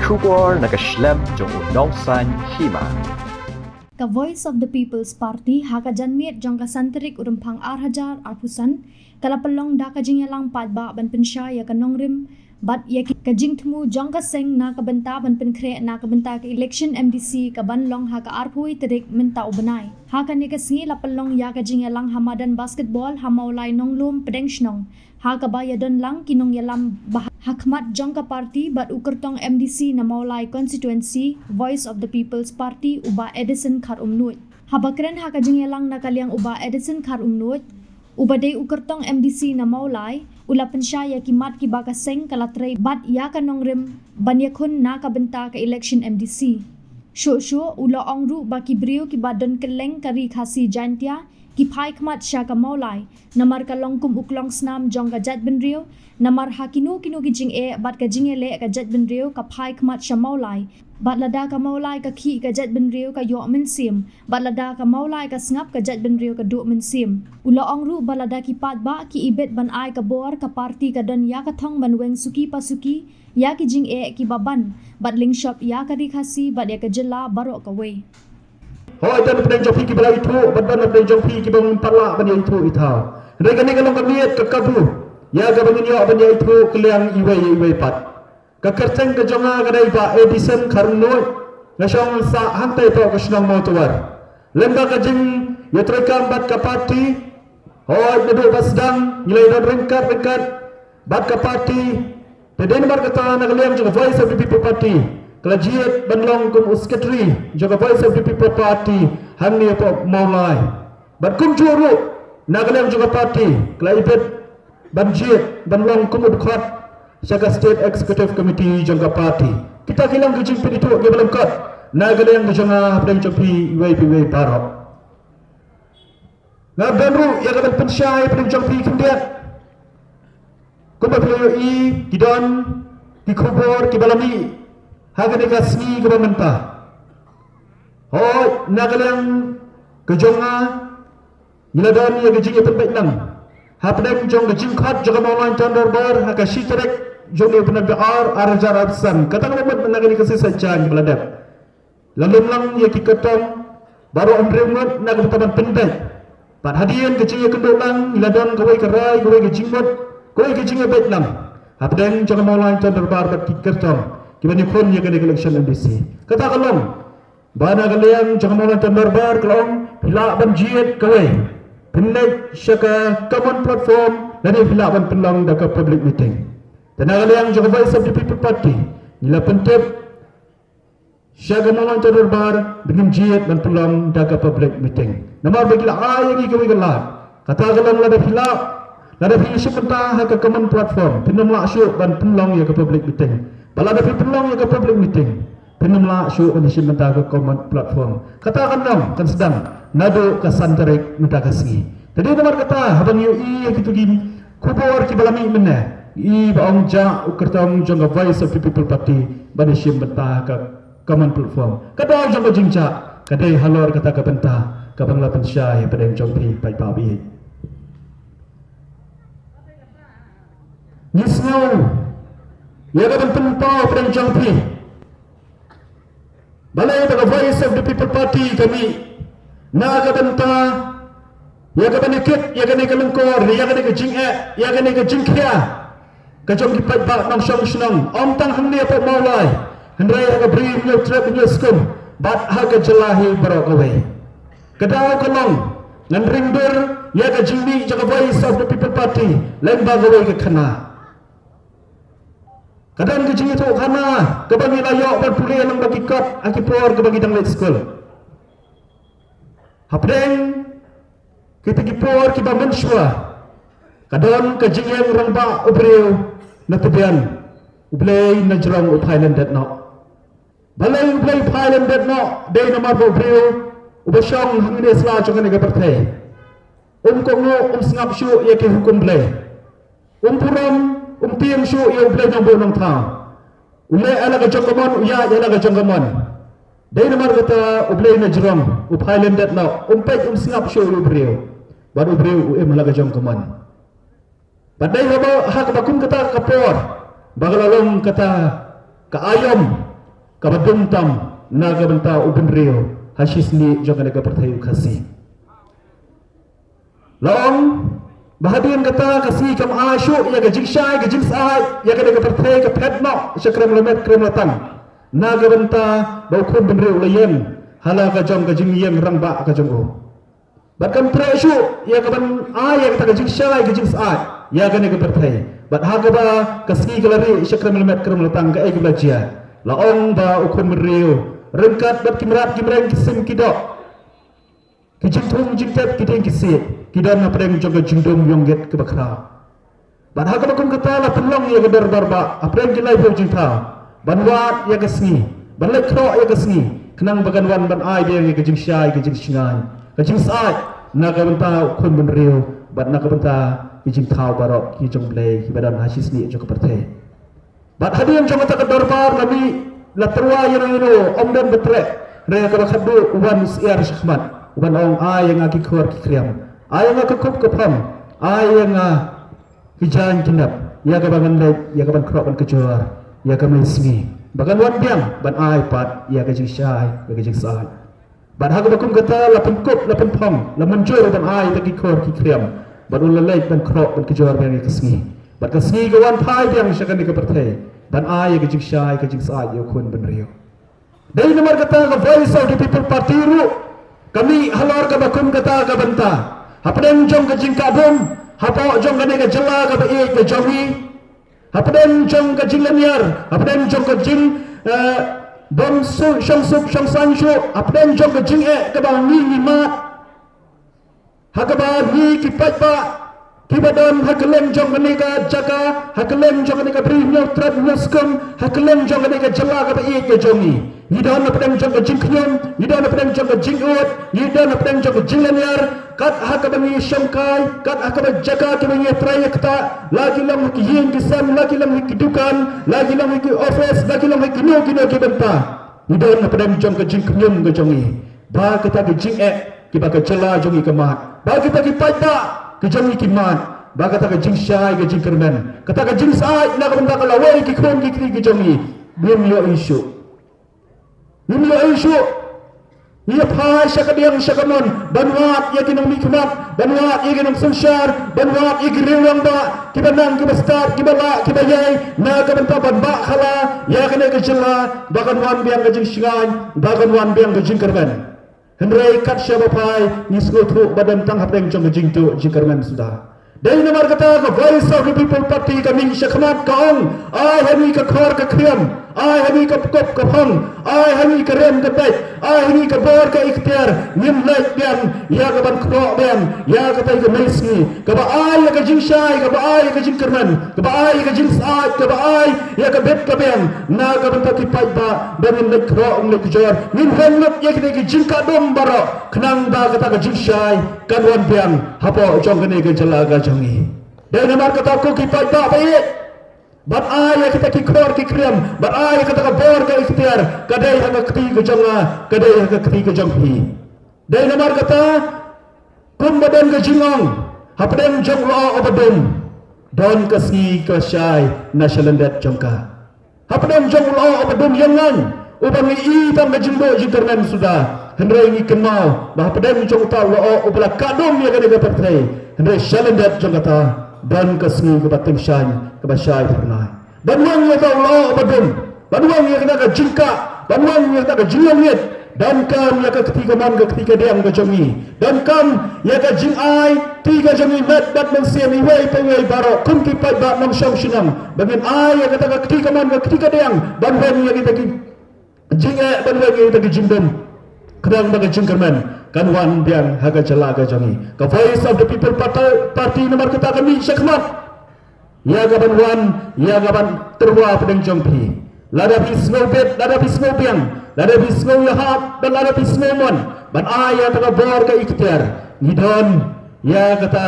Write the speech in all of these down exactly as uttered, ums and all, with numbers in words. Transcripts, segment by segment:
Khubor na ka shlem jong u nongsaiñ hima. Ka Voice of the People's Party ha ka janmiet jong ka san tarik u Rymphang ar hajar arphew san ka la pynlong da ka jingïalang paidbah ban pynshai ïa ka nongrim bad ïa ki, ka jingthmu jong ka seng na ka bynta ban pynkhreh na ka bynta ka election M D C ka ban long ha ka arphew tarik mynta u bnai. Ha kane ka sngi la pynlong ïa ka jingïalang ha madan basketball ha Mawlai Nonglum Pdeng Shnong, ha kaba ïadon lang ki nongïalam ba ha khmat jong ka party bad u kyrtong M D C na Mawlai constituency, Voice of the People's Party, u Bah Edison Kharumnuid. Haba kren ha ka jingïalang na ka liang u Bah Edison Kharumnuid, uba dei u kyrtong M D C na Mawlai, u la pynshai ïa ki mat kiba ka seng ka la trei bad ïa ka nongrim ban ïakhun na ka bynta ka election M D C. Shuh shuh u la ong ruh ba ki briew kiba don kylleng ka Ri Khasi Jaintia ki phai khmat sha ka Mawlai namar ka long kum u klongsnam jong ka jaitbynriew, namar ha kino kino ki jingeh bad ka jingïaleh ka jaitbynriew ka phai khmat sha Mawlai. Bad lada ka Mawlai ka khih ka jaitbynriew ka ïoh mynsiem, bad lada ka Mawlai ka sngap ka jaitbynriew ka duh mynsiem. U la ong ruh ba lada ki paidbah ki ibit ban ai ka bor, ka party ka don ïa ka thong ban weng suki pa suki ïa ki jingeh kiba ban bad lyngshop ïa ka Ri Khasi bad ïa ka jylla baroh kawei. Hooid, don hapdeng jong phi kiba la ithuh bad don hapdeng jong phi kiba ngim pat lah ban ïa ithuh ithaw. Hynrei kane ka long ka miet ka kabu ïa kaba ngin ïoh ban ïa ithuh kylliang iwei ïa iwei pat. Ka kyrteng ka jong nga ka dei Bah Edison Kharumnuid, nga shong sah hangtei hapoh ka shnong Mawtawar. Lyngba ka jingïatreikam bad ka party, hooid, naduh ba sdang ngi la ïadon ryngkat ryngkat bad ka party. Te dei namar kata na ka liang jong ka Voice of the People Party ka la jied ban long kum u secretary jong ka Voice of the People Party hangne hapoh Mawlai. Bad kumjuh ruh na ka liang jong ka party ka la ibit ban jied ban long kum u dkhot sha ka State Executive Committee jong ka party. Kita ki long ki jingpynithuh kiba lyngkot na ka liang jong nga hapdeng jong phi iwei pa iwei baroh. Nga don ruh ïa ka ban pynshai hapdeng jong phi khyndiat. Kumba phi la ïohi, ki don ki khubor kiba la mih ha kane ka sngi kaba mynta. Hooid, na ka liang ka jong nga ngi la don ïa ka jingïapynbeit lang hapdeng jong ka jingkhot jong ka Mawlai Town Dorbar ha ka shi tarik jong u bnai ba ar, ar hajar arphew san. Kata ka la mut na kane ka shisha jan ba la dep. La lum lang ïa ki kyrtong baroh hynriew ngut na ka bynta ban pynbeit. Bad hadien ka jingïakynduh lang ngi la don kawei ka rai, kawei ka jingmut, kawei ka jingïabeit lang hapdeng jong ka Mawlai Town Dorbar bad ki kyrtong kiban ïakhun ïa kane ka election M D C. Kata ka long ba na ka liang jong ka Mawlai Town Dorbar ka long phi lah ban jied kawei, phin leit sha ka common platform lane phi lah ban pynlong da ka public meeting. Te na ka liang jong ka Voice of the People Party ngi la pyntip sha ka Mawlai Town Dorbar ba ngin jied ban pynlong da ka public meeting. Namar ba ki la ai ïa ngi kawei ka lad. Kata ka long lada phi lah, lada phi shim bynta ha ka common platform, phin ym lah shuh ban pynlong ïa ka public meeting. Bad lada phi pynlong ïa ka public meeting, phin ym lah shuh ban shim bynta ha ka common platform. Kata kan long, kan sdang naduh ka san tarik mynta ka sngi. Te dei namar kata haba ngi ïohi ïa kito ki khubor kiba la mih mynne, i ba ong jah u kyrtong jong ka Voice of the People Party ban shim bynta ha ka common platform. Ka daw jong ka jingjah ka dei halor kata ka bynta kaba nga la pynshai hapdeng jong phi paidbah ba ïeit. Ngi sngew ïa ka ban pynpaw hapdeng jong phi. Balei ba ka Voice of the People Party ka mih na ka bynta ïa ka ban ïakit ïa kane ka lyngkor, ïa kane ka jingeh, ïa kane ka jingkhia ka jong ki paidbah nongshong shnong, ym tang hangne hapoh Mawlai, hynrei ha ka Bri, Hynñiewtrep, Hynñiewskum bad ha ka jylla hi baroh kawei. Ka daw ka long ngan ring dur ïa ka jingmih jong ka Voice of the People Party lyngba kawei ka khana. Ka don ka jingïathuhkhana kaba ngi la ïoh ban pule lyngba ki kot ha ki por kaba ngi dang leit skul. Hapdeng kita ki por kiba mynshuwa ka don ka jingïeng rangbah u briew na tbian, U Blei na jrong u phai lyndet noh. Balei U Blei u phai lyndet noh? Dei namar ba u briew uba shong hangne sla jong kane ka pyrthei um kohnguh, um sngap shuh ïa ki hukum Blei. Um burom, um tieng shuh ïa U Blei Nongbuh Nongthaw. U leh ïa la ka jong ka mon, u ïaid ïa la ka jong ka mon. Dei namar kata U Blei na jrong u phai lyndet noh, um peit um sngap shuh ïa u briew. Bad u briew u im ha la ka jong ka mon. Bad dei haba ha kaba kum kata ka por ba ka la long kata ka aïom kaba dum tam na ka bynta u bynriew ha shisngi jong kane ka pyrthei u Khasi. La ong ba hadien kata ka sngi kam ai shuh ïa ka jingshai ka jingsyaid ïa kane ka pyrthei, ka phet noh sha krem lamet krem latang na ka bynta ba u khun bynriew la ïeng ha la ka jong ka jingïeng rangbah ka jong u. Bad kam treh shuh ïa ka ban ai ïa kata ka jingshai ka jingsyaid ïa kane ka pyrthei. Bad ha kaba ka sngi ka la rieh sha krem lamet krem latang, kaei kaba la jia? La ong ba u khun bynriew ryngkat bad ki mrad ki mreng, ki sim ki doh, ki jingthung jingtep, ki dieng ki siej, ki don hapdeng jong ka jingdum ïong git kaba khraw. Bad ha kaba kum kata la pynlong ïa ka dorbar bah hapdeng ki laiphew jingthaw ban wad ïa ka sngi, ban leit khroh ïa ka sngi, khnang ba kan wan ban ai biang ïa ka jingshai ka jingshngaiñ, ka jingsyaid na ka bynta u khun bynriew bad na ka bynta ki jingthaw baroh ki jong U Blei kiba don ha shisngi jong ka pyrthei. Bad hadien jong kata ka dorbar la mih, la tyrwa ïa no ïa no, ym don ba treh. Hynrei ha kaba khatduh u wan u syiar shakhmat, u ban ong, ai ïa nga ki khor ki khriam, ai ïa nga ka kup ka phong, ai ïa nga ki jaiñ ki nep, ïa kaba ngan leit ïa ka ban khroh ban kjor ïa ka mei sngi, ba kan wan biang ban ai pat ïa ka jingshai ïa ka jingsaid. Bad ha kaba kum kata la pynkup la pynphong, la mynjur ban ai ïa ki khor ki khriam, bad u la leit ban khroh ban kjor biang ïa ka sngi. Bad ka sngi ka wan phai biang sha kane ka pyrthei ban ai ïa ka jingshai ka jingsaid ïa u khun bynriew. Dei namar kata ka Voice of the People Party ruh ka mih halor kaba kum kata ka bynta hapdeng jong ka jingkah dum hapoh jong kane ka jylla kaba ïeit ka jong ngi, hapdeng jong ka jinglynñiar, hapdeng jong ka jing, eh, bym su-, shong suk shong saiñ shuh, hapdeng jong ka jingeh kaba ngi ngi mad ha kaba ngi ki paidbah kiba don ha kylleng jong kane ka jaka, ha kylleng jong kane ka Bri Hynñiewtrep Hynñiewskum, ha kylleng jong kane ka jylla kaba ïeit ka jong ngi. Ngi don hapdeng jong ka jingkhñium, ngi don hapdeng jong ka jingud, ngi don hapdeng jong ka jinglynñiar, kat ha kaba ngi shongkai, kat ha kaba jaka kiba ngi trei ïa kata, la ki long ha ki ïing ki sem, la ki long ha ki dukan, la ki long ha ki office, la ki long ha kino kino ki bynta. Ngi don hapdeng jong ka jingkhñium ka jong ngi ba kata ka jingeh kiba ka jylla jong ngi ka mad, ba kita ki paidbah ki jong ngi ki mad, ba kata ka jingshai ka jingkyrmen, kata ka jingsaid na ka bynta ka lawei ki khun ki kti ki jong ngi, ngim ïohi shuh. Ngim ïohi shuh. Ngi ïa phai sha kadiang sha kamon ban wad ïa ki nongmihkhmat, ban wad ïa ki nongsynshar, ban wad ïa ki riew rangbah kiba nang kiba stad, kiba lah kiba ïai na ka bynta ban bah khala ïa kane ka jylla, ba kan wan biang ka jingshngaiñ, ba kan wan biang ka jingkyrmen. Hynrei kat shaba phai ngi sngewthuh ba don tang hapdeng jong ka jingtuh jingkyrmen suda. Dei namar kata ka Voice of the People Party ka mih shakhmat ka ong, ai ha ngi ka khor ka khriam, ai ha ngi ka kup ka phong, ai ha ngi ka rem ka peit, ai ha ngi ka bor ka ikhtiar, ngin leit biang ïa ka ban khroh biang ïa kata ka mei sngi, kaba ai ïa ka jingshai, kaba ai ïa ka jingkyrmen, kaba ai ïa ka jingsaid, kaba ai ïa ka bit ka biang na ka bynta ki paidbah, ba ngin leit khroh, ngin leit kjor, ngin rem lut ïa kita ki jingkah dum baroh, khnang ba kata ka jingshai kan wan biang hapoh jong kane ka jylla ka jong ngi. Dei namar kata ko ki paidbah ba ïeit, ban ai ïa kita ki khor ki khriam, ban ai ïa kata ka bor ka ikhtiar, ka dei ha ka kti ka jong nga, ka dei ha ka kti ka jong phi. Dei namar kata, kumba don ka jingong, hapdeng jong u lyoh uba dum don ka sngi ka shai na shalyndet jong ka. Hapdeng jong u lyoh uba dum ïeng ngaiñ, uba ngi i tang ka jingduh jingkyrmen suda, hynrei ngi kynmaw ba hapdeng jong uta u lyoh uba la kah dum ïa kane ka pyrthei, hynrei shalyndet jong kata don ka sngi kaba tyngshaiñ, kaba shai phyrnai. Ban weng ïa uta u lyoh uba dum, ban weng ïa kata ka jingkah, ban weng ïa kata ka jinglong ngeit, donkam ïa ka kti kamon ka kti kadiang ka jong ngi, donkam ïa ka jingai ti ka jong ngi met bad mynsiem iwei pa iwei baroh, kum ki paidbah nongshong shnong, ba ngin ai ïa kata ka kti kamon ka kti kadiang, ban weng ïa kita ki jingeh, ban weng ïa kita ki jingdum, khnang ba ka jingkyrmen kan wan biang ha ka jylla ka jong ngi. Ka Voice of the People Party, Party namar kata ka mih shakhmat ïa ka ban wan, ïa ka ban tyrwa hapdeng jong phi. Lada phi sngewbit, lada phi sngewbiang, lada phi sngew ïahap, bad lada phi sngewmon ban ai ïa kata ka bor ka ikhtiar, ngi don ïa kata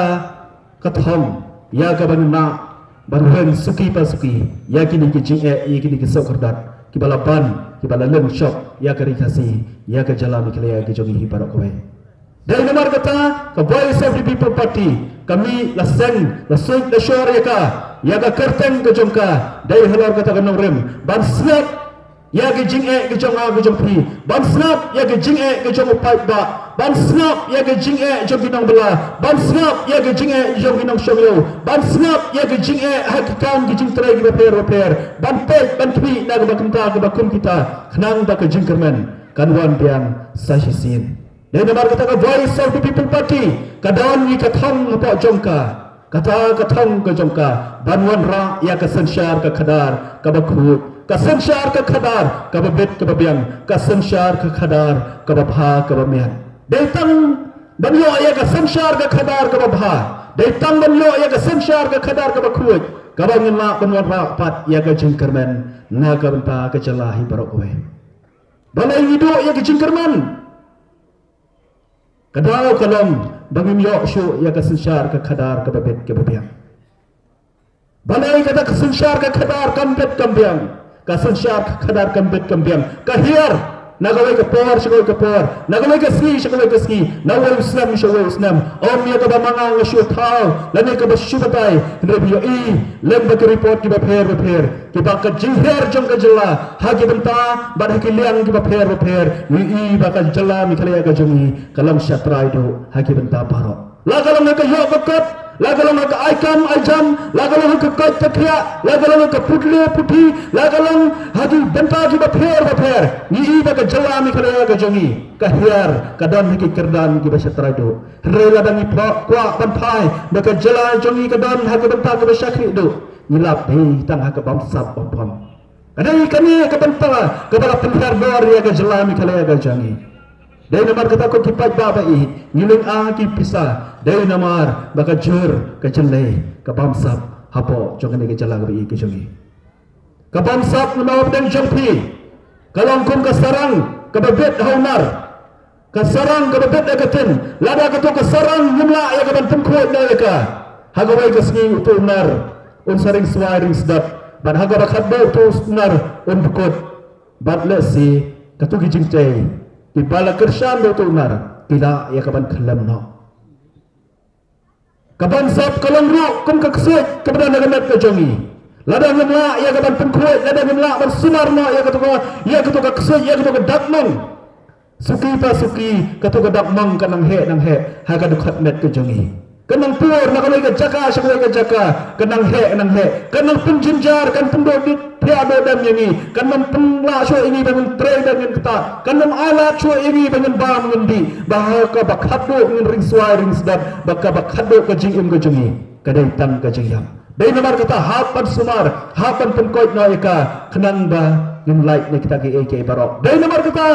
ka thong ïa ka ban nah, ban weng suki pa suki ïa kine ki jingeh, ïa kine ki sohkhyrdot kiba la ban, kiba la lynshop ïa ka ri Khasi, ïa ka jylla Meghalaya ka jong ngi hi baroh kawei. Dei namar kata ka Voice of the People Party ka mih la seng, la suit, la shor ïa ka, ïa ka kyrteng ka jong ka, dei halor kata ka nongrim ban sngap ïa ki jingeh ki jong nga ki jong phi, ban sngap ïa ki jingeh ki jong u paidbah, ban sngap ïa ki jingeh jong ki nongbylla, ban sngap ïa ki jingeh jong ki nongshong ïew, ban sngap ïa ki jingeh ha ki kam ki jingtrei kiba pher bapher, ban peit ban khmih na kaba kumta kaba kum kita, khnang ba ka jingkyrmen kan wan biang sa shisien. Dei namar kata ka Voice of the People Party ka don ïa ka thong hapoh jong ka. Kata ka thong ka jong ka ban wanrah ïa ka synshar ka khadar kaba khuid, ka synshar ka khadar kaba bit kaba biang, ka synshar ka khadar kaba bha kaba miat. Dei tang ban ïoh ïa ka synshar ka khadar kaba bha, dei tang ban ïoh ïa ka synshar ka khadar kaba khuid, kaba ngin lah ban wanrah pat ïa ka jingkyrmen na ka bynta ka jylla hi baroh kawei. Balei ngi duh ïa ka jingkyrmen? Ka daw ka long ba ngim ïoh shuh ïa ka synshar ka khadar kaba bit kaba biang. Balei kata ka synshar ka khadar kam bit kam biang, ka synshar ka khadar kam bit kam biang, ka hiar na kawei ka por sha kawei ka por, na kawei ka sngi sha kawei ka sngi, na uwei u snem sha uwei u snem. Ym ïa kaba ma nga nga shu thaw lane kaba shu batai, hynrei ba ïohi lem bad ki report kiba pher bapher, kiba ka jinghiar jong ka jylla ha ki bynta bad ha ki liang kiba pher bapher, ngi i ba ka jylla Meghalaya ka jong ngi ka long shatrai duh ha ki bynta baroh. La ka long ha ka ïoh ka kot, la ka long ha ka ai kam ai jam, la ka long ha ka koit ka khiah, la ka long ha ka pule puthi, la ka long ha ki bynta kiba pher bapher, ngi i ba ka jylla Meghalaya ka jong ngi ka hiar, ka don ha ki kyrdan kiba shatrai duh. Hynrei lada ngi kwah, kwah ban phai ba ka jylla jong ngi ka don ha ka bynta kaba shakri duh, ngi lap dei tang ha ka bamsap bamphong. Ka dei kane ka bynta kaba la pynhiar dor ïa ka jylla Meghalaya ka jong ngi. Dei namar kata ko ki paidbah ba ïeit, ngi lynga ki pisa, dei namar ba ka jur ka jyllei ka bamsap hapoh jong kane ka jylla kaba ïeit ka jong ngi. Ka bamsap, ngan ong ha pdeng jong phi, ka long kum ka sarang kaba bit ha u nar. Ka sarang kaba bit ha ka tin, lada kato ka sarang ngim lah ïa ka ban pynkhuid noh ïa ka, ha kawei ka sngi uto u nar un sa ring swai ring sdap, bad ha kaba khatduh uto u nar un bkut. Bad lehse kato ki jingtei kiba la kyrshan da uto u nar ki lah ïa ka ban khyllem noh. Ka bamsap ka long ruh kum ka ksuid kaba don ha ka met ka jong ngi. Lada ngim lah ïa ka ban pynkhuid, lada ngim lah ban sumar noh ïa kato ka, ïa kato ka ksuid, ïa kato ka dak mong, suki pa suki, kato ka dak mong ka nang heh nang heh ha ka dkhot met ka jong ngi. Ka nang pur na kawei ka jaka sha kawei ka jaka, ka nang heh nang heh, ka nang pynjynjar, kan pyndoh dih thiah doh dem ïa ngi, kan ym pynlah shuh ïa ngi ba ngin trei ba ngin ktah, kan ym ailad shuh ïa ngi ba ngin bam ngin dih, ba ha kaba khatduh ngin ring swai ring sdap, ba kaba khatduh ka jingim ka jong ngi ka dei tang ka jingïap. Dei namar kata hap ban sumar, hap ban pynkoit noh ïa ka, khnang ba ngin lait na kita kiei kiei baroh. Dei namar kata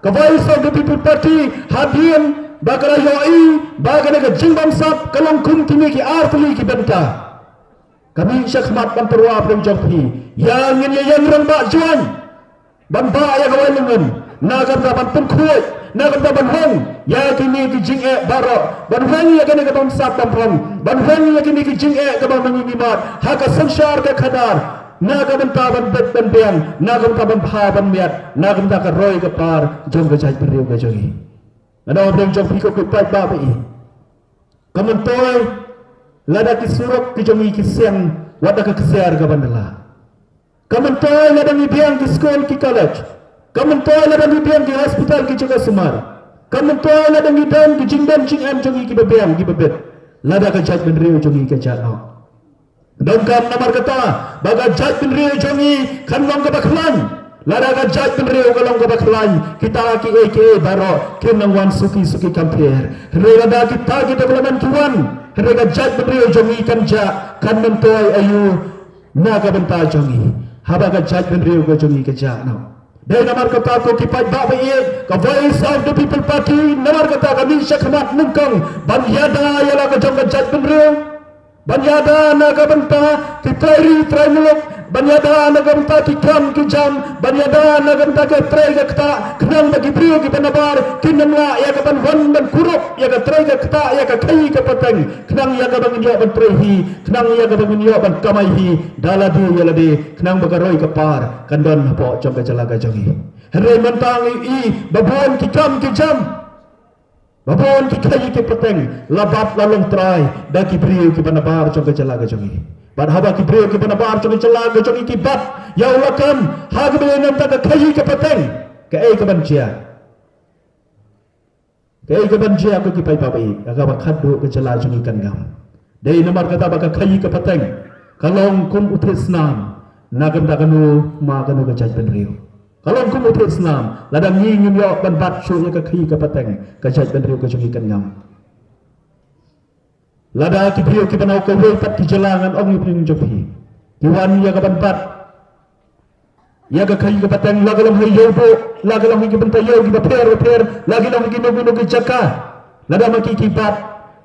ka Voice of the People Party, hadien ba ka la ïohi ba kane ka jingbamsap ka long kum kine ki artylli ki bynta, ka mih sha khmat ban pyrwa pyrshah jong phi. Ïa ngin ïa ïeng rangbah jwai ban bah ïa kawei lyngngoh, na ka bynta ban pynkhuid, na ka bynta ban hong ïa kine ki jingeh baroh, ban hong ïa kine ki bamsap bamphong, ban hong ïa kine ki jingeh kaba ma ngi ngi mad ha ka synshar ka khadar, na ka bynta ban bit ban biang, na ka bynta ban bha ban miat, na ka bynta ka roi ka par jong ka jaitbynriew ka jong ngi. Nga ong ha pdeng jong phi ko ki paidbah ba ïeit, ka myntoi lada ki surok ki jong ngi ki siang wat da ka ksiar ka ban da la. Ka myntoi lada ngi biang ki skul ki college, ka myntoi lada ngi biang ki hospital ki jaka sumar, ka myntoi lada ngi don ki jingdon jingem jong ngi kiba biang kiba bit, lada ka jaitbynriew jong ngi ka jah noh. Donkam namar kata ba ka jaitbynriew jong ngi kan long kaba khlaiñ. Lada ka jaitbynriew ka long kaba khlaiñ, kita kiei kiei baroh kin nang wan suki suki kam pher. Hynrei lada kita ki development ki wan, hynrei ka jaitbynriew jong ngi kan jah, kan myntoi aïu na ka bynta jong ngi haba ka jaitbynriew ka jong ngi ka jah noh? Dei namar kata ko ki paidbah ba ïeit, ka Voice of the People Party namar kata ka mih sha khmat nyngkong ban ïada ïa la ka jong ka jaitbynriew, ban ïada na ka bynta ki trai ri trai muluk, ban ïada na ka bynta ki kam ki jam, ban ïada na ka bynta ka trei ka ktah, khnang ba ki briew kiba nabar kin ym lah ïa ka ban wan ban kurup ïa ka trei ka ktah, ïa ka khaii ka pateng, khnang ïa kaba ngin ïoh ban trei hi, khnang ïa kaba ngin ïoh ban kamai hi da lade ïa lade, khnang ba ka roi ka par kan don hapoh jong ka jylla ka jong ngi. Hynrei mynta ngi i ba bun ki kam ki jam, ba bun ki khaii ki pateng la bat la long trai da ki briew kiba nabar jong ka jylla ka jong ngi. Bad haba ki briew kiba nabar jong ka jylla ka jong ngi ki bat ïa u lakam ha kaba ïadei bad ka khaïi ka pateng, kaei kaban jia? Kaei kaban jia, ko ki paidbah ba ïeit, ha kaba khatduh ka jylla jong ngi kan ngam? Dei namar kata ba ka khaïi ka pateng ka long kum u thied snam na ka bynta kano ma kano ka jaitbynriew. Ka long kum u thied snam, lada ngi ngim ïoh ban bat shuh ïa ka khaïi ka pateng, ka jaitbynriew ka jong ngi kan ngam? Lada ki briew kiba na kawei pat ki jylla, ngan ong ïa phi, jong phi, ki wan ïa ka ban bat ïa ka khaïi ka pateng, la ka long ha ïew buh, la ka long ha ki bynta ïew kiba pher bapher, la ka long ha kino kino ki jaka, lada ma ki ki bat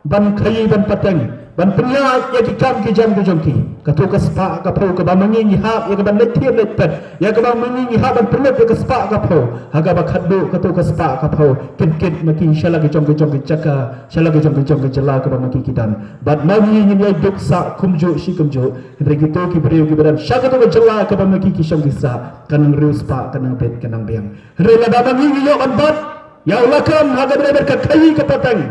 ban khaïi ban pateng, ban pynïaid ïa ki kam ki jam ki jong ki, kato ka spah ka phew kaba ma ngi ngi hap ïa ka ban leit thied leit peit, ïa kaba ma ngi ngi hap ban pynlut ïa ka spah ka phew, ha kaba khatduh kato ka spah ka phew kin kit ma ki sha la ki jong ki jong ki jaka, sha la ki jong ki jong ki jylla kaba ma ki ki don. Bad ma ngi ngin ïai duk sah kumjuh shi kumjuh, hynrei kito ki briew kiba don sha kato ka jylla kaba ma ki ki shong ki sah, kan nang riewspah, kan nang bit, kan nang biang. Hynrei lada ma ngi ngi ïoh ban bat ïa u lakam ha kaba ïadei bad ka khaïi ka pateng,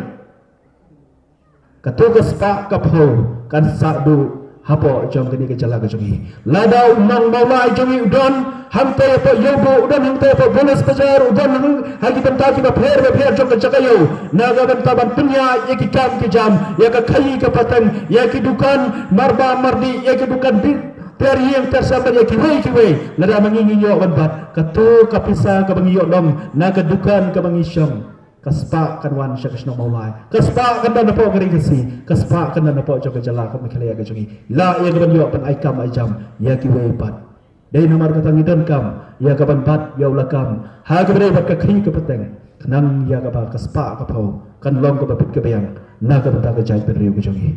kato ka spah ka phew kan sah duh hapoh jong kane ka jylla ka jong ngi. Lada u nong Mawlai jong ngi u don hangtai hapoh ïew buh, u don hangtai hapoh Bulis Bazar, u don hang ha ki bynta kiba pher bapher jong ka jaka ïew, na ka bynta ban pynïaid ïa ki kam ki jam, ïa ka khaïi ka pateng, ïa ki dukan marbam mardih, ïa ki dukan bit, ter ïing ter sem, ïa kiwei kiwei, lada ma ngi ngi ïoh ban bat, kato ka pisa kaba ngi ïoh long na ka dukan kaba ngi shong, ka spah kan wan sha ka shnong Mawlai, ka spah kan don hapoh ka ri Khasi, ka spah kan don hapoh jong ka jylla ka Meghalaya ka jong ngi, la ïa ka ban ïoh ban ai kam ai jam ïa kiwei pat. Dei namar kata ngi donkam ïa ka ban bat ïa u lakam ha kaba ïadei bad ka khaïi ka pateng, khnang ïa kaba ka spah ka phew kan long kaba bit ka biang na ka bynta ka jaitbynriew ka jong ngi.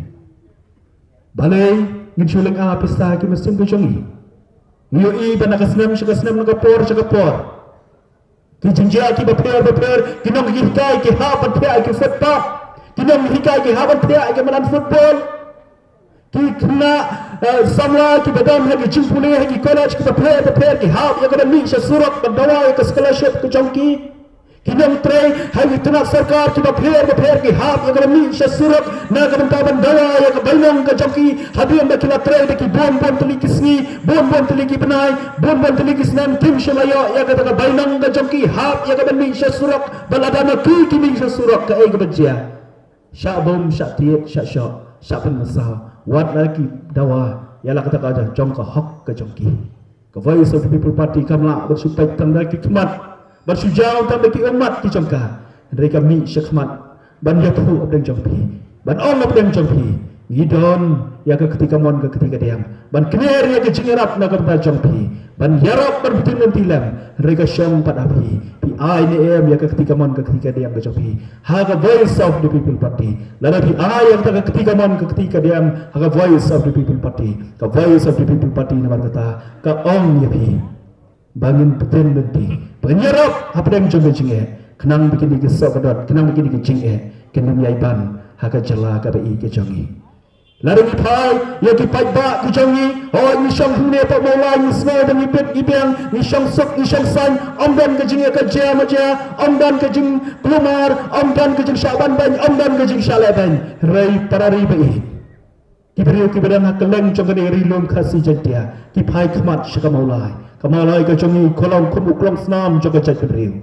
Balei ngin shu lynga pisa ki mynsiem ka jong ngi? Ngi ïohi ba na ka snem sha ka snem, na ka por sha ka por, ki jingjia kiba pher bapher, ki nonghikai ki hap ban thiah ïa ki footpath, ki nonghikai ki hap ban thiah ïa ki madan football, ki khynnah, eh, samla kiba don ha ki jingpule ha ki college kiba pher bapher ki hap ïa ka ban mih sha surok ban dawa ïa ka scholarship ka jong ki. Ki nongtrei ha ki tnat sorkar kiba pher bapher ki hap ïa ka ban mih sha surok na ka bynta ban dawa ïa ka bainong ka jong ki, hadien ba ki la trei da ki bun bun tylli ki sngi, bun bun tylli ki bnai, bun bun tylli ki snem, kim shym la ïoh ïa kata ka bainong ka jong ki, hap ïa ka ban mih sha surok. Ba lada ma ki ki mih sha surok, kaei kaba jia? Shah bum, shah thied, shah shoh, shah pynmynsaw, wat la ki dawa ïa la kata ka jong ka hok ka jong ki. Ka Voice of the People Party kam lah ban shu peit tang da ki khmat, ban shu jaw tang da ki ummat ki jong ka, hynrei ka mih sha khmat ban ïathuh hapdeng jong phi, ban ong hapdeng jong phi, ngi don ïa ka kti kamon ka kti kadiang ban kner ïa ka jingïarap na ka bynta jong phi, ban ïarap ban btin lynti lem, hynrei ka shong pat ha phi, phi ai ne em ïa ka kti kamon ka kti kadiang ka jong phi ha ka Voice of the People Party? Lada phi ai ïa kata ka kti kamon ka kti kadiang ha ka Voice of the People Party, ka Voice of the People Party namar kata ka ong ïa phi ba ngin btin lynti, ba ngin ïarap hapdeng jong ka jingeh, khnang ba kine ki soh ka dot, khnang ba kine ki jingeh kin ym ïai ban ha ka jylla kaba ïeit ka jong ngi. Lada ngi phai ïa ki paidbah ki jong ngi, hooid, ngi shong hangne hapoh Mawlai, ngi sngew ba ngi bit ngi biang, ngi shong suk ngi shong saiñ, ym don ka jingeh ka jia ma jia, ym don ka jingkulmar, ym don ka jingshah ban beiñ, ym don ka jingshah leh beiñ. Hynrei para ri ba ïeit, ki briew kiba don ha kylleng jong kane ka ri lum Khasi Jaiñtia ki phai khmat sha ka Mawlai. Ka Mawlai ka jong ngi ka long kum u klong snam jong ka jaitbynriew.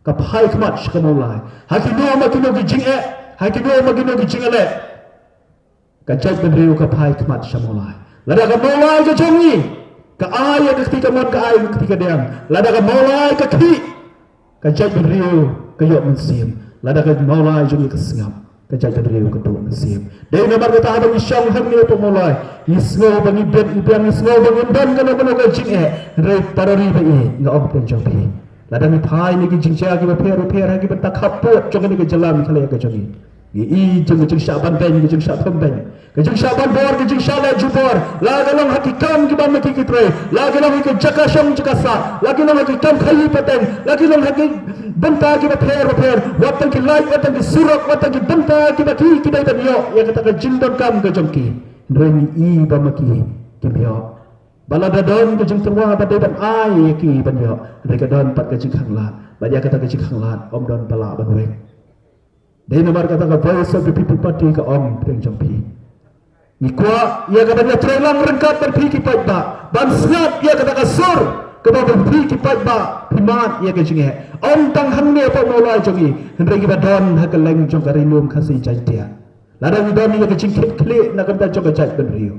Ka phai khmat sha ka Mawlai ha kino ma kino ki jingeh, ha kino ma kino ki jingeh leh. Ka jaitbynriew ka phai khmat sha Mawlai. Lada ka Mawlai ka jong ngi ka ai ïa ka kti kamon, ka ai ïa ka kti kadiang, lada ka Mawlai ka khih, ka jaitbynriew ka ïoh mynsiem. Lada ka Mawlai jong ngi ka sngap, ka jaitbynriew ka duh mynsiem. Dei namar kata haba ngi shong hangne hapoh Mawlai, ngi sngew ba ngi bit ngi biang, ngi sngew ba ngim don kano kano ka jingeh. Hynrei para ri ba ïeit, nga ong hapdeng jong phi, lada ngi phai na ki jingjia kiba pher bapher ha ki bynta khappud jong kane ka jylla Meghalaya ka jong ngi, ngi i jong ka jingshah ban beiñ, ka jingshah thum beiñ, ka jingshah ban bor, ka jingshah leh jubor, la ka long ha ki kam kiba ma ki ki trei, la ka long ha ki jaka shong jaka sah, la ka long ha ki kam khaïi pateng, la ka long ha ki bynta kiba pher bapher, wat tang ki light, wat tang ki surok, wat tang ki bynta kiba ki ki dei ban ïoh ïa kata ka jingdonkam ka jong ki. Hynrei ngi i ba ma ki kim ïoh. Ba lada don ka jingtyrwa ba dei ban ai ïa ki ban ïoh, hynrei ka don pat ka jingkhanglad, bad ïa kata ka jingkhanglad ym don ba lah ban weng. Dei namar kata ka Voice of the People Party ka ong hapdeng jong phi, Ngi kwah ïa ka ban ïatrei lang ryngkat bad phi ki paidbah, ban sngap ïa kata ka sur kaba bad phi ki paidbah phi mad ïa ka jingeh. Ym tang hangne hapoh Mawlai jong ngi, hynrei kiba don ha kylleng jong ka Ri Lum Khasi Jaiñtia. Lada ngi don ïa ka jingkitkhlieh na ka bynta jong ka jaitbynriew,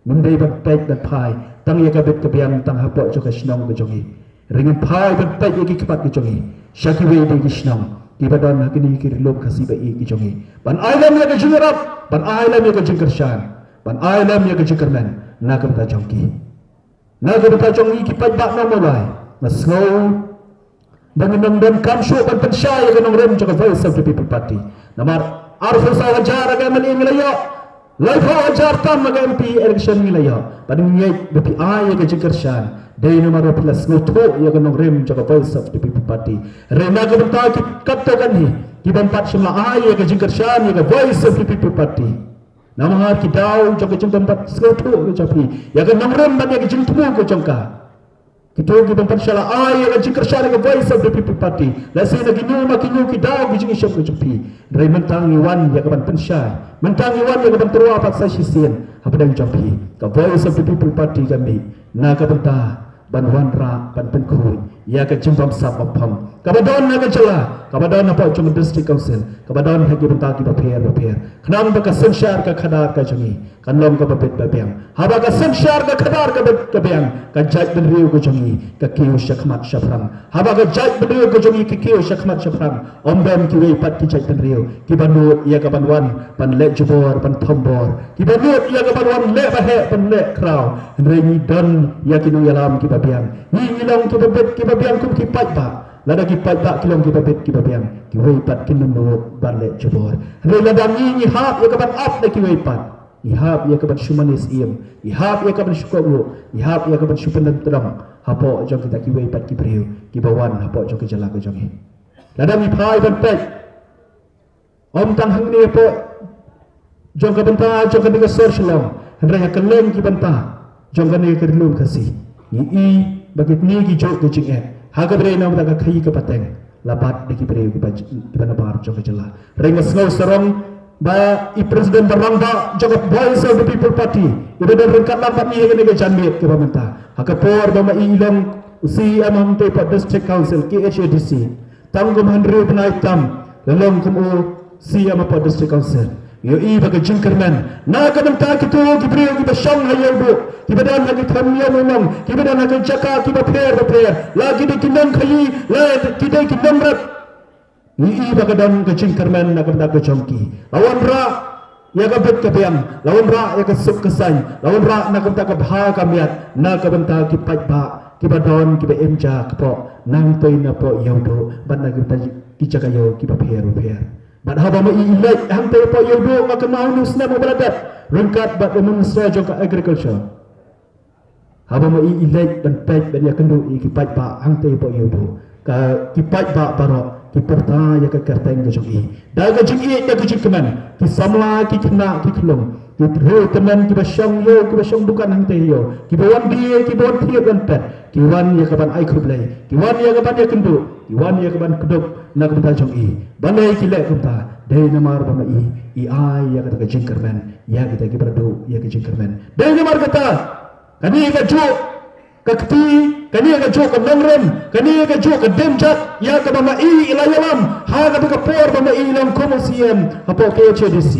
ngim dei ban peit ban phai tang ïa ka bit ka biang tang hapoh jong ka shnong ka jong ngi. Hynrei ngin phai ban peit ïa ki khmat ka jong ngi sha kiwei de ki shnong kiba don ha kine ki Ri Lum Khasi ba ïeit ki jong ngi, ban ai lem ïa ka jingïarap, ban ai lem ïa ka jingkyrshan, ban ai lem ïa ka jingkyrmen na ka bynta jong ki. Na ka bynta jong ngi ki paidbah nong Mawlai, nga sngew ba ngin ym donkam shuh ban pynshai ïa ka nongrim jong ka Voice of the People Party. Namar arphew saw hajar ka M L A ngi la ïoh, laiphew hajar tam ka M P election ngi la ïoh. Bad ngi ngeit ba phi ai ïa ka jingkyrshan, dei namar ba phi la sngewthuh ïa ka nongrim jong ka Voice of the People Party. Hynrei na ka bynta ki katto katne ki bym pat shym la ai ïa ka jingkyrshan ïa ka Voice of the People Party, namar ki daw jong ka jingbym pat sngewthuh ka jong phi ïa ka nongrim bad ïa ka jingthmu ka jong ka. Kito ki bym pat shym la ai ïa ka jingkyrshan ïa ka Voice of the People Party, lehse na kino ma kino ki daw ki jingïashem ka jong phi. Hynrei mynta ngi wan ïa ka ban pynshai, mynta ngi wan ïa ka ban tyrwa pat sa shisien hapdeng jong phi. Ka Voice of the People Party ka mih na ka bynta ban wanrah, ban pynkhuid ïa ka jingbamsap bapang kaba don ha ka jylla, kaba don hapoh jong ka District Council, kaba don ha ki bynta kiba pher bapher. Khnang ba ka synshar ka khadar ka jong ngi kan long kaba bit ba biang. Haba ka synshar ka khadar ka bit ka biang, ka jaitbynriew ka jong ngi ka kiew shakhmat shaphrang. Haba ka jaitbynriew ka jong ngi ka kiew shakhmat shaphrang, ym don kiwei pat ki jaitbynriew kiba nud ïa ka ban wan ban leh jubor ban thombor, kiba nud ïa ka ban wan leh ba heh ban leh khraw. Hynrei ngi don ïa ki nongïalam kiba biang. Ngi ngi long kiba bit kiba biang kum ki paidbah. Lada ki paidbah ki long kiba bit kiba biang, kiwei pat kin nud ban leh jubor. Hynrei lada ngi ngi hap ïa ka ban ap da kiwei pat, ngi hap ïa ka ban shu mane syiem, ngi hap ïa ka ban shu kohnguh, ngi hap ïa ka ban shu pyndem tyrong hapoh jong kita kiwei pat ki briew kiba wan hapoh jong ka jylla ka jong ngi. Lada ngi phai ban peit, ym tang hangne hapoh jong ka bynta jong kane ka sor Shillong, hynrei ha kylleng ki bynta jong kane ka Ri Lum Khasi, ngi i ba kine ki juh ki jingeh ha kaba ïadei na ka khaïi ka pateng la bat da ki briew kiba j-, kiba nabar jong ka jylla. Hynrei nga sngew sarong ba i President ba rangbah jong ka Voice of the People Party, iba don ryngkat lang bad ngi ha kane ka janmiet kaba mynta, ha ka por ba ma i i long u C E M hangtei hapoh District Council, K H A D C, tang kum hynriew bnai tam la long kum u C E M hapoh District Council. Ïohi ba ka jingkyrmen na ka bynta kito ki briew kiba shong ha ïewduh, kiba don ha ki thaw ïew mynong, kiba don ha ki jaka kiba pher bapher, la ki dei ki nongkhaïi, la ki dei ki nongrep. Ïohi ba ka don ka jingkyrmen na ka bynta ka jong ki. La wanrah ïa ka bit ka biang, la wanrah ïa ka suk ka saiñ, la wanrah na ka bynta ka bha ka miat na ka bynta ki paidbah kiba don kiba im ja kpoh nangtei napoh ïewduh bad na ka bynta ki jaka ïew kiba pher bapher. Bad haba ma i i leit hangtei hapoh ïewduh, nga kynmaw une u snem uba la dep, ryngkat bad u Minister jong ka Agriculture, haba ma i i leit ban peit ban ïakynduh ïa ki paidbah hangtei hapoh ïewduh, ka ki paidbah baroh ki pyrta ïa ka kyrteng ka jong i da ka jingïeit da ka jingkmen. Ki samla, ki khynnah ki khyllung, ki briew tymmen kiba shong ïew, kiba shong dukan hangtei ïew, kiba wan die, kiba wan thied wan pet, ki wan ïa ka ban ai khublei, ki wan ïa ka ban ïakynduh, ki wan ïa ka ban kdup na ka bynta jong i. Balei ki leh kumta? Dei namar ba ma i i ai ïa kata ka jingkyrmen ïa kita kiba la duh ïa ka jingkyrmen. Dei namar kata, kane ka juh ka kti, kane ka juh ka nongrim, kane ka juh ka dienjat ïa kaba ma i i la ïalam ha kata ka por ba ma i i long kum u C E M hapoh K H A D C.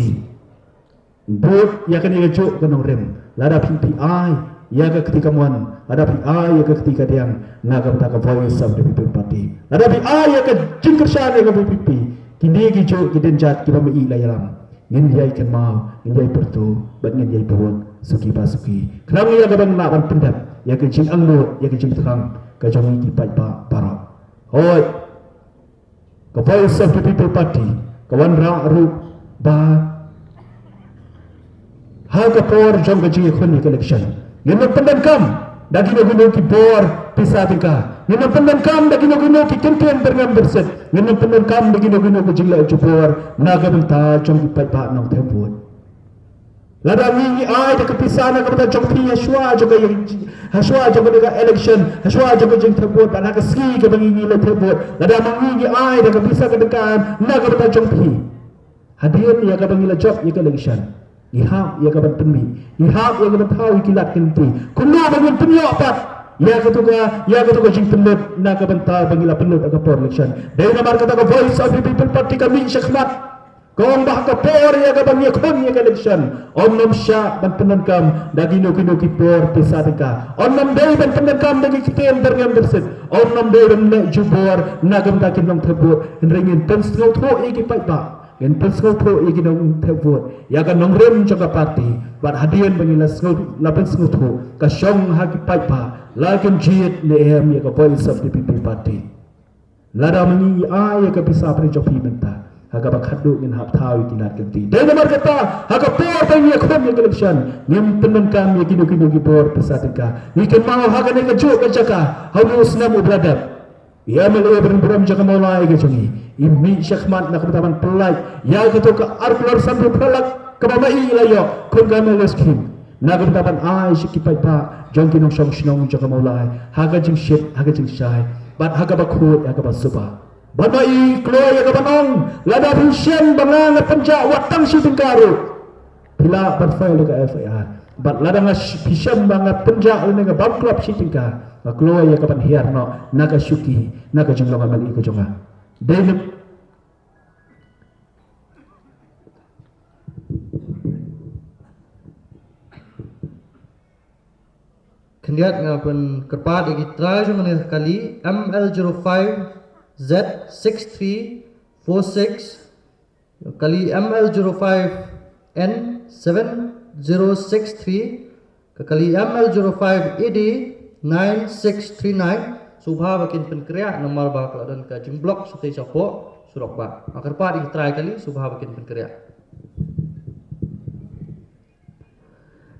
Bud ïa kane ka juh ka nongrim, lada phi phi ai ïa ka kti kamon, lada phi ai ïa ka kti kadiang na ka bynta ka Voice of the People Party, lada phi ai ïa ka jingkyrshan ïa ka V P P, kine ki juh ki dienjat kiba ma i i la ïalam, ngin ïai kynmaw, ngin ïai pyrto bad ngin ïai bud suki ba suki. Khnang ïa kaba ngin lah ban pyndep ïa ka jingangnud, ïa ka jingthrang ka jong ngi ki paidbah baroh. Hooid, ka Voice of the People Party ka wanrah ruh ba ha ka por jong ka jingïakhun ïa ka election, ngin ym pyndonkam da kino kino ki bor pisa tyngka, ngin ym pyndonkam da kino kino ki kyntien byrngem byrsit, ngin ym pyndonkam da kino kino ki jingleh jubor na ka bynta jong ki paidbah nongthem vote. Lada ngi ngi ai da ka pisa na ka bynta jong phi ha shuwa jong ka, ha shuwa jong ka election, ha shuwa jong ka jingthem vote, bad ha ka sngi kaba ngi ngi leit them vote, lada ma ngi ngi ai da ka pisa ka tyngka na ka bynta jong phi, hadien ïa kaba ngi la jop ïa ka election, Ngi hap ïa ka ban pynmih, ngi hap ïa ka ban thaw ïa ki lad ki lynti. Kumno ba ngin pynïoh pat ïa katu ka, ïa katu ka jingpynlut na ka bynta ba ngi la pynlut ha ka por election. Dei namar kata ka Voice of the People Party ka mih shakhmat. Ka ong ba ha ka por ïa ka ban ïakhun ïa ka election, ym nym shah ban pyndonkam da kino kino ki bor pisa tyngka. Ym nym dei ban pyndonkam da ki ktien byrngem byrsit. Ym nym dei ban leh jubor na ka bynta ki nongthep vote. Hynrei ngin pynsngewthuh ïa ki paidbah, ngin pynsngewthuh ïa ki nongthep vote ïa ka nongrim jong ka party. Bad hadien ba ngi la sngew, la pynsngewthuh, ka shong ha ki paidbah la kin jied ne em ïa ka Voice of the People Party. Lada ma ngi ai ïa ka pisa pynïaid jong phi mynta, ha kaba khatduh ngin hap thaw ïa ki lad ki lynti. Dei namar kata, ha ka por ba ngi ïakhun ïa ka election, ngim pyndonkam ïa kino kino ki bor pisa tyngka. Ngi kynmaw ha kane kajuh ka jaka ha une u snem uba la dep, i MLA barim burom jong ka Mawlai ka jong ngi i mih shakhmat na ka bynta ban pyllait ïa kato ka ar klur sanphew phra lak kaba ma i la ïoh kum ka MLA scheme, na ka bynta ban ai sha ki paidbah jong ki nongshong shnong jong ka Mawlai ha ka jingshit, ha ka jingshai, bad ha kaba khuid, ha kaba suba. Bad ma i kloi ïa ka ban ong, lada phi shem ba nga nga pynjah wat tang shi tyngka ruh, phi lah ban file ïa ka FIR. Bad lada nga sh-, phi shem ba nga pynjah lane nga bam klop shi tyngka, nga kloi ïa ka ban hiar noh na ka shuki, na ka jinglong MLA ka jong nga. Dei ne Khyndiat nga pynkyrpad ïa ki trai jong kane ka kali, ML zero five Z six three four six, kali ML zero five N seven zero six three, ka kali ML zero five A D nine six three nine. Sngewbha ba kin pynkhreh namar ba ka la don ka jingblock shatei shapoh surok ba. Nga kyrpad ïa ki trai kali, sngewbha ba kin pynkhreh.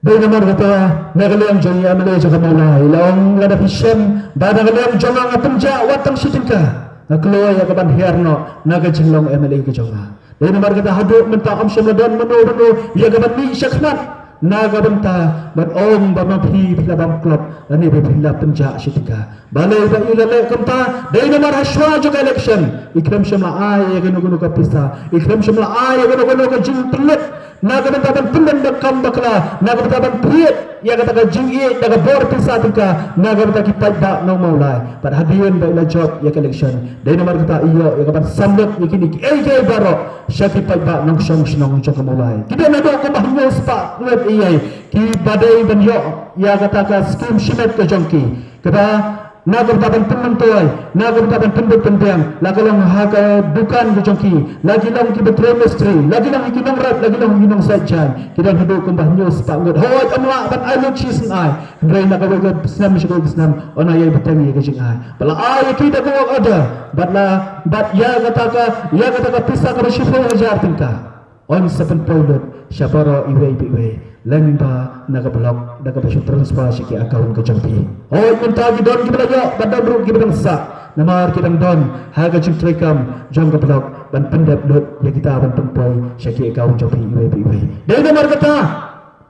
Dei namar kata, na ka liang jong i MLA jong ka Mawlai i la ong, lada phi shem ba na ka liang jong nga nga pynjah wat tang shi tyngka, nga kloi ïa ka ban hiar noh na ka jinglong MLA ka jong nga. Dei namar kata haduh mynta ym shym la don mano mano ïa ka ban mih shakhmat na ka bynta ban ong ba ma phi phi la bam klop lane ba phi la pynjah shi tyngka. Balei ba i la leh kumta? Dei namar ha shuwa jong ka election i khlem shym la ai ïa kano kano ka pisa, i khlem shym la ai ïa kano kano ka jingpynlut na ka bynta ban pyndonkam bakla, na ka bynta ban pynïaid ïa kata ka jingïeit da ka bor pisa tyngka na ka bynta ki paidbah nong Mawlai. Bad hadien ba i la jop ïa ka election, dei namar kata i ïoh ïa ka ban samlut ïa kine kiei kiei baroh sha ki paidbah nongshong shnong jong ka Mawlai. Ki don haduh kumba hynñiew spah ngut ïa kiba dei ban ïoh ïa kata ka skim shimet ka jong ki, kaba na ka bynta ban pynmyntoi, na ka bynta ban pynbeit pynbiang, la ka long ha ka dukan ka jong ki, la ki long kiba trei mistri, la ki long ki nongrep, la ki long ki nongsait jaiñ, ki don haduh kumba hynñiew spah ngut. Hooid, ym lah ban ai lut shisien ai, hynrei na kawei ka snem sha kawei ka snem yn ai ïa bteng ïa ka jingai. Ba la ai ïa ki da ka work order, bad la, bad ïa kata ka, ïa kata ka pisa kaba shiphew hajar tyngka yn sa pynpoi lut sha baroh iwei pa iwei lyngba na ka block da kaba shu transfer sha ki account ka jong phi. Hooid, mynta ki don kiba la ïoh bad don ruh kiba dang sah, namar ki dang don ha ka jingtreikam jong ka block ban pyndep lut ïa kita ban pynpoi sha ki account jong phi iwei pa iwei. Dei namar kata,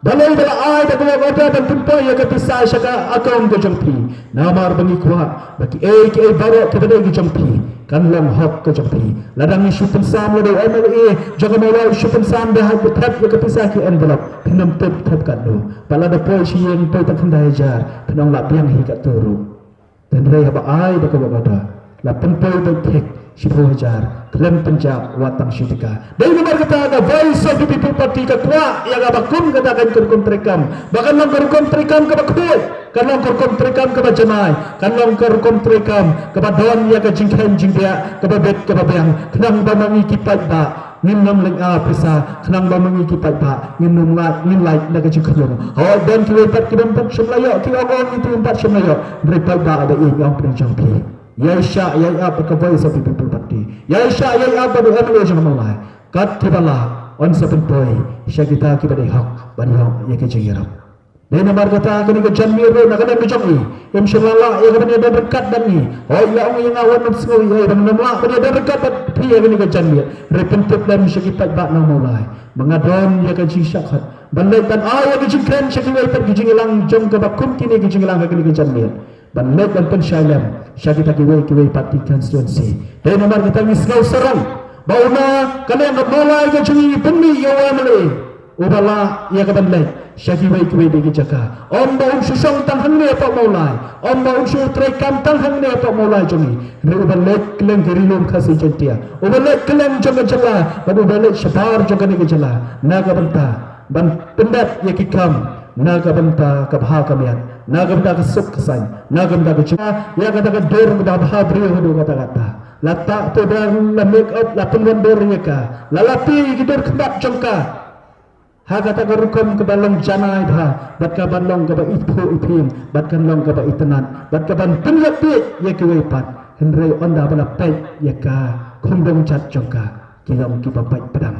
balei ba la ai da ka work order ban pynpoi ïa ka pisa sha ka account ka jong phi? Namar ba ngi kwah ba kiei kiei baroh kiba dei ki jong phi kan long hok ka jong phi. Lada ngi shu pynsam, lada u MLA jong ka Mawlai u shu pynsam da hap ba thep ïa ka pisa ki envelope, phin ym tip thep katno. Bad lada poi sha ïing poi tang khyndai hajar, phin ong lah biang hi katto ruh. Hynrei haba ai da ka work order, la pynpoi beit thik shiphew hajar khlem pynjah wat tang shi tyngka. Dei namar kata ka Voice of the People Party ka kwah ïa kaba kum kata ka rukom treikam ba kan long ka rukom treikam kaba khuid, kan long ka rukom treikam kaba janai, kan long ka rukom treikam kaba don ïa ka jingkheiñ jingbiang, kaba bit kaba biang, khnang ba ma ngi ki paidbah ngin ym lynga pisa, khnang ba ma ngi ki paidbah ngin ym lait, ngin lait na ka jingkhñium. Hooid, don kiwei pat ki bym pat shym la ïoh, ki ong ong ïa ki bym pat shym la ïoh. Hynrei paidbah ba ïeit, ong pyrshah jong phi, ïai shah ïai ap bad ka Voice of the People Party, ïai shah ïai ap bad u MLA jong ka Mawlai. Kat kiba lah yn sa pynpoi sha kita kiba dei hok ban ïoh ïa ka jingïarap. Dei namar kata kane ka janmiet ruh na ka liang ka jong i, im shym la lah ïa ka ban ïadon ryngkat bad ngi. Hooid, la ong ïa nga wat nym sngew ïa i ba ngam lah ban ïadon ryngkat bad phi ïa kane ka janmiet. Hynrei pyntip lem sha ki paidbah nong Mawlai ba nga don ïa ka jingshah khot ban leit ban ai ïa ka jingkren sha kiwei pat ki jingïalang jong kaba kum kine ki jingïalang ha kane ka janmiet, ban leit ban pynshai lem sha kita kiwei kiwei pat ki constituency. Dei namar kata ngi sngew sarong ba u na ka liang ka Mawlai ka jong ngi pynmih ïa u MLA Uba lah ïa ka ban leit sha kiwei kiwei de ki jaka. Ym ba un shu shong tang hangne hapoh Mawlai, ym ba un shu treikam tang hangne hapoh Mawlai jong ngi. Hynrei uba leit kylleng ka Ri Lum Khasi Jaiñtia, uba leit kylleng jong ka jylla bad uba leit shabar jong kane ka jylla, na ka bynta ban pyndep ïa ki kam na ka bynta ka bha ka miat, na ka bynta ka suk ka saiñ, na ka bynta ka jingïa, ïa kata ka dur kaba bha briew haduh katta katta. La tah powder, la make up, la pynwandur ïa ka, la lap ïa ki dur khmat jong ka. Ha kata ka rukom kaba long janai bha, bad kaba long kaba ithuh iphieng, bad kan long kaba itynnad, bad kaban pynïap ïa kiwei pat. Hynrei ynda ba la peit ïa ka khumdong jat jong ka, ki long kiba pait pdang.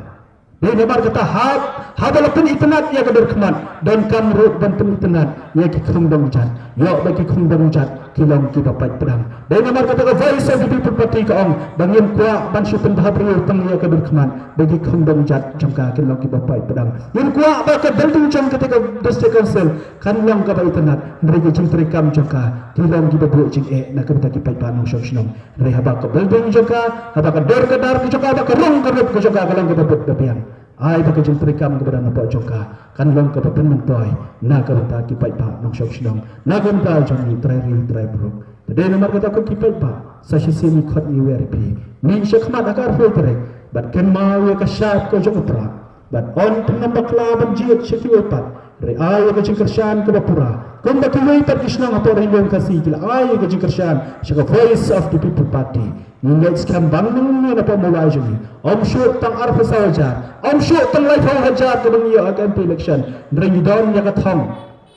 Dei namar kata haba, haba la pynitynnad ïa ka dur khmat, donkam ruh ban pynitynnad ïa ki khumdong jat. Ïoh ba ki khumdong jat ki long kiba pait pdang. Dei namar kata ka Voice of the People Party ka ong ba ngim kwah ban shu pynbha briew tang ïa ka dur khmat, ba ki khumdong jat jong ka kin long kiba pait pdang. Ngim kwah ba ka building jong kata ka District Council kan long kaba itynnad, hynrei ki jingtreikam jong ka ki long kiba buh jingeh na ka bynta ki paidbah nongshong shnong. Hynrei haba ka building jong ka, haba ka dur ka dar ka jong ka, haba ka rong ka rup ka jong ka ka long kaba bud ba biang, ai ba ka jingtreikam kaba don hapoh jong ka kan long kaba pynmyntoi na ka bynta ki paidbah nongshong shnong, na ka bynta jong ngi trai ri trai briew. Te dei namar kata ko ki paidbah, sa shisien ngi khot ngi wer ïa phi, mih sha khmat ha ka arphew tarik bad kynmaw ïa ka shap ka jong u Prah. Bad yn pynbakla ban jied sha kiwei pat, hynrei ai ïa ka jingkyrshan kaba pura. Kumba kiwei pat ki shnong hapoh Ri Lum Khasi ki la ai ïa ka jingkyrshan sha ka Voice of the People Party, ngi ngeit skhem ba ngi ngi na hapoh Mawlai jong ngi, ym shuh tang arphew saw hajar, ym shuh tang laiphew hajar kaba ngi ïoh ha ka M P election, hynrei ngi don ïa ka thong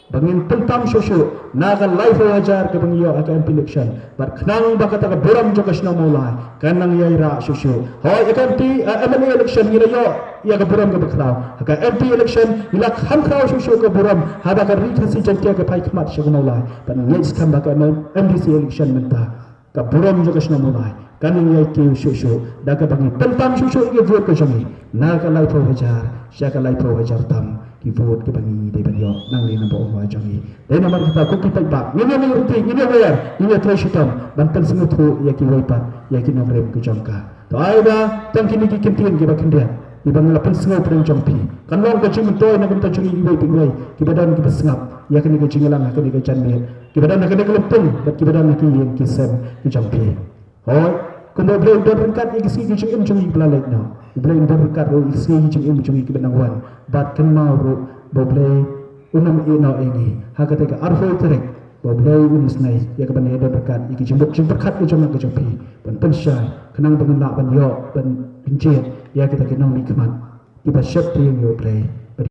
ba ngin pyntam shuh shuh na ka laiphew hajar kaba ngi ïoh ha ka M P election. Bad khnang ba kata ka burom jong ka shnong Mawlai kan nang ïai rah shuh shuh. Hooid, ha ka M P, eh, M L A election ngi la ïoh ïa ka burom kaba khraw. Ha ka M P election ngi la kham khraw shuh shuh ka burom haba ka Ri Khasi Jaiñtia ka phai khmat sha ka Mawlai. Bad ngi ngeit skhem ba ka M D C election mynta, ka burom jong ka shnong Mawlai kan nang ïai kiew shuh shuh da kaba ngi pyntam shuh shuh ïa ki vote ka jong ngi, na ka laiphew hajar sha ka laiphew hajar tam ki vote kiba ngi dei ban ïoh nangne na Mawlai jong ngi. Dei namar kata ko ki paidbah, ngin ïa lyngngoh, ngin ïa wer, ngin ïa trei shitom ban pynsngewthuh ïa kiwei pat ïa ki nongrim ka jong ka. To ai ba tang kine ki kyntien kiba khyndiat kiba ngi la pynsngew pdeng jong phi, kan long ka jingmyntoi na ka bynta jong ngi iwei pa iwei kiba don kiba sngap ïa kane ka jingïalang ha kane ka janmiet, kiba don ha kane ka lympung bad kiba don ha ki ïing ki sem ki jong phi. Hooid, kumba U Blei u don ryngkat ïa ki sngi ki jingim jong ngi kiba la leit noh, U Blei un don ryngkat ruh ïa ki sngi ki jingim jong ngi kiba nang wan. Bad kynmaw ruh ba U Blei un ym ïehnoh ïa ngi ha kata ka arphew tarik, ba U Blei un isynei ïa ka ban ïadon ryngkat ïa ki jingbuk jingpyrkhat ka jong nga ka jong phi ban pynshai, khnang ba ngin lah ban ïoh ban pynjied ïa kita ki nongmihkhmat kiba sheptieng ïa U Blei.